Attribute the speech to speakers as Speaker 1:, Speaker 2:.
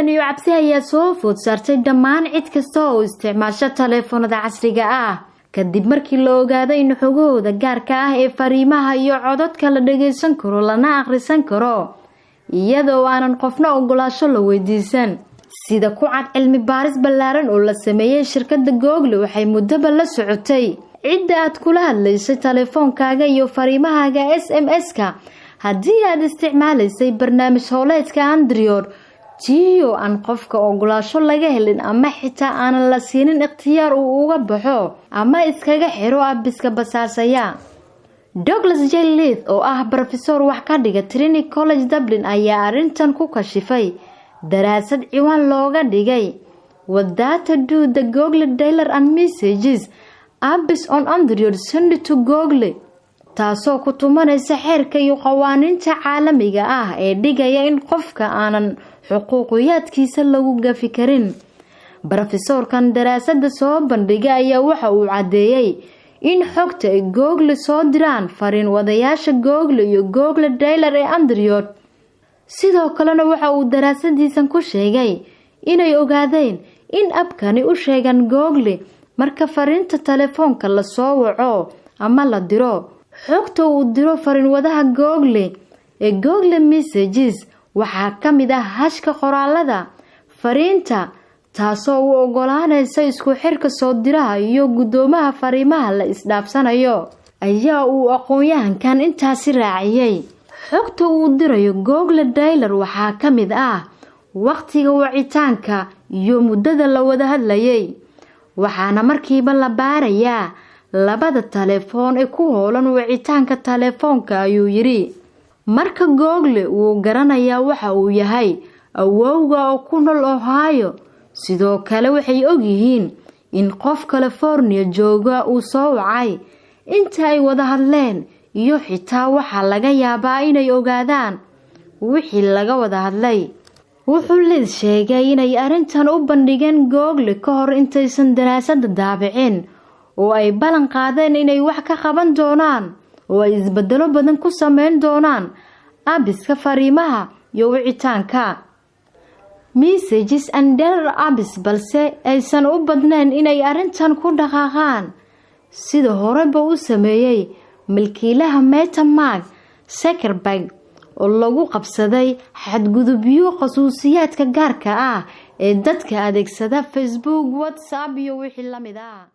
Speaker 1: Weyn iyo cabsi ayaa soo food saartay dhammaan cid kasta oo isticmaasho taleefanada casriga ah, kadib markii la ogaaday in xogahooda gaarka ah ee fariimaha iyo codadka la dhageysan karo lana akhrisan karo, iyadoo aanan qofna ogolaasho la weydiisan. Sida ku cad cilmi baaris ballaaran oo la sameeyey, shirkadda Google waxay muddaba la socotay cidda aad kula hadlaysay taleefoonkaaga iyo fariimahaaga SMS-ka haddii aad isticmaalaysay barnaamij howleedka Android, tiyo aan qofka ogolaasho laga helin ama xitaa aanan la siinin ikhtiyaar uu uga baxo ama iskaga xiro apps-ka basaasaya. Douglas J Leith, oo ah brofesor wax ka dhiga Trinity College Dublin, ayaa arrintan ku kashifay daraasad ciwaan looga dhigay "What Data Do the Google Dialer and Messages Apps on Android Send to Google", taasoo ku tumanaysa xeerka iyo qawaaniinta caalamiga ah ee dhigaya in qofka aanan xuquuqiyaadkiisa lagu gafi karin. Brofesoorkan daraasada soo bandhigay ayaa waxa uu caddeeyey in xogta ay Google soo diraan fariin wadayaasha Google iyo Google Dialer ee Android. Sidoo kalena waxa uu daraasadiisan ku sheegay inay ogaadeen in app-kani u sheegaan Google marka fariinta telefoonka lasoo waco ama la diro. Xogta uu diro fariinwadaha Google ee Google Messages waxaa ka mid ah hash-ka qoraalada fariinta, taasoo u ogolaanaysa isku xirka soo diraha iyo guddoomaha fariimaha la isdhaafsanayo, ayaa uu aqoon-yahankan intaasi raaciyey. Xogta uu dirayo Google Dialer waxaa ka mid ah waqtiga wacitaanka iyo muddada la wada hadlayay, waxaana markiiba la baarayaa labada taleefoon ee ku hoolan wicitaanka taleefoonka, ayuu yidhi. Marka Google wuu garanayaa waxa uu yahay awowga oo ku nool Ohio. Sidoo kale waxay ogyihiin in qof California jooga uu soo wacay, inta ay wada hadleen, iyo xitaa waxaa laga yaabaa inay ogaadaan wixii laga wada hadlay. Wuxuu Leith sheegay inay arrintan u bandhigeen Google ka hor intaysan daraasada daabicin, oo ay ballan qaadeen inay wax ka qaban doonaan oo ay isbedelo badan ku sameyn doonaan apps-ka fariimaha iyo wicitaanka, Messages and Dialer apps, balse aysan u badnayn inay arrintan ku dhaqaaqaan, sida horeba u sameeyey milkiilaha Meta, Mark Zuckerberg, oo lagu qabsaday xadgudubyo khasuusiyaadka gaarka ah ee dadka adeegsada Facebook, WhatsApp iyo wixii lamid ah.